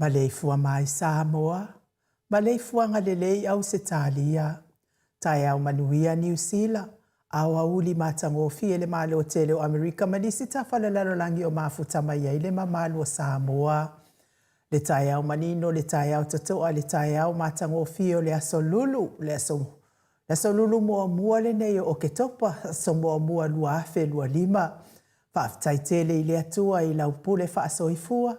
Maleifua mai Samoa, maleifuaga lelei Ausetalia, taeao manuia Niu Sila, aoauli matagofie le Malo tele o Amerika ma nisi tafa o le lalolagi o mafuta mai ai le mamalu o Samoa. Le taeao manino, le taeao totoa, le taeao matagofie o le aso Lulu, le aso le aso Lulu muamua lenei o Oketopa, aso muamua 2025. Faafetai tele i le Atua i lau pule faasoifua,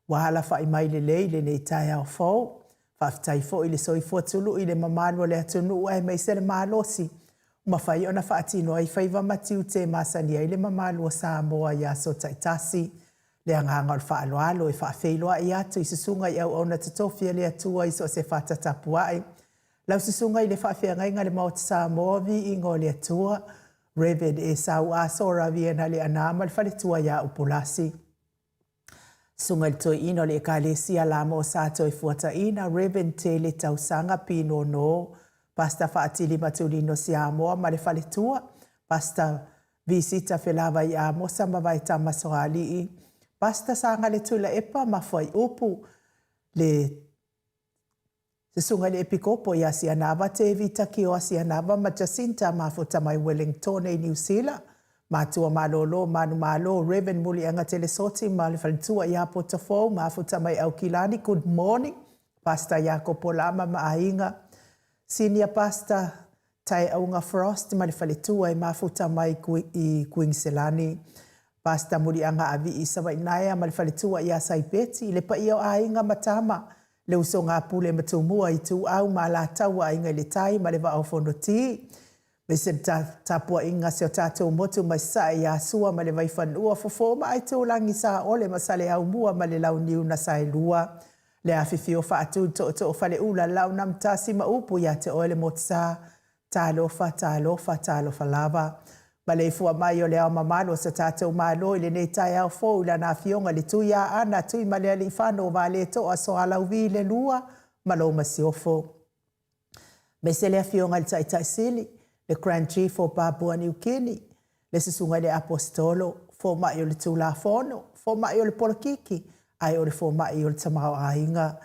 ua alafai mai lelei lenei taeao fou. Faafetai foi i le soifua tului i le mamalu o le atunuu aemaise le malosi ua mafai ona faatino ai faiva ma tiute e masani ai le mamalu o Samoa i aso taitasi. Le agaga o le faaaloalo e faafeiloai atu i susuga i auauna totofi a le Atua i so o se fata tapuai. Lau susuga i le faafeagaiga i le Maota Samoa, viiga o le Atua, Rev. Esau Aso Raviena Leaana ma le faletua ia Upulasi. Susuga i le Toeaina o le Ekalesia Lamo Sa Toefuataina, Rev. Tele Tausaga Pinono, Pastor Faatili Matulino Siamoa ma le faletua, Pastor Visita Felavai Amosa ma Vaetama Soalii, Pastor Sagale Tuilaepa ma Fuaiupu, le Susuga i le Epikopo ia Sianava Tevita Kioa Sianava ma Jacinta Mafuta mai Wellingtone i Niu Sila, Matua Malolo Manumalo Rev Muliaga Telesoti ma le faletua ia Potofou Mafuta mai Aukilani Good morning Pastor Iakopo Lama ma aiga Senior Pastor Taeauga Frost ma le faletua e mafuta mai i Kuiniselani. Pastor Muliaga Avii Savainaea ma le faletua ia Saipeti, le paia o aiga ma tama, le usoga a Pule ma Tumua, Ituau ma Alataua, Aiga i le Tai ma le Vaa o Fonoti. Aemaise le tapuaiga a si o tatou motu mai Sasae ia Sua ma le Vaifanua, Fofo ma Aitulagi, Saole ma Saleaaumua ma le Launiu na Saelua. Le afifio faatu i tootoo faleula, Laaunaamotasi ma upu ia te oe le Motusa. Talofa, talofa, talofa lava. Maleifua mai o le Ao Mamalu o so tatou Malo i lenei taeao fou i Lana Afioga i le Tuiaana Tuimalealiifano Vaaletoa Sualauvi le Lua ma lou Masiofo. Aemaise le Afioga i le Taitai Sili, le Grand Chief o Papua New Guinea, le Susuga i le Aposetolo, Fomai o le Tulafono, Fomai o le Polokiki, ae o le Fomai o le Tamaoaiga.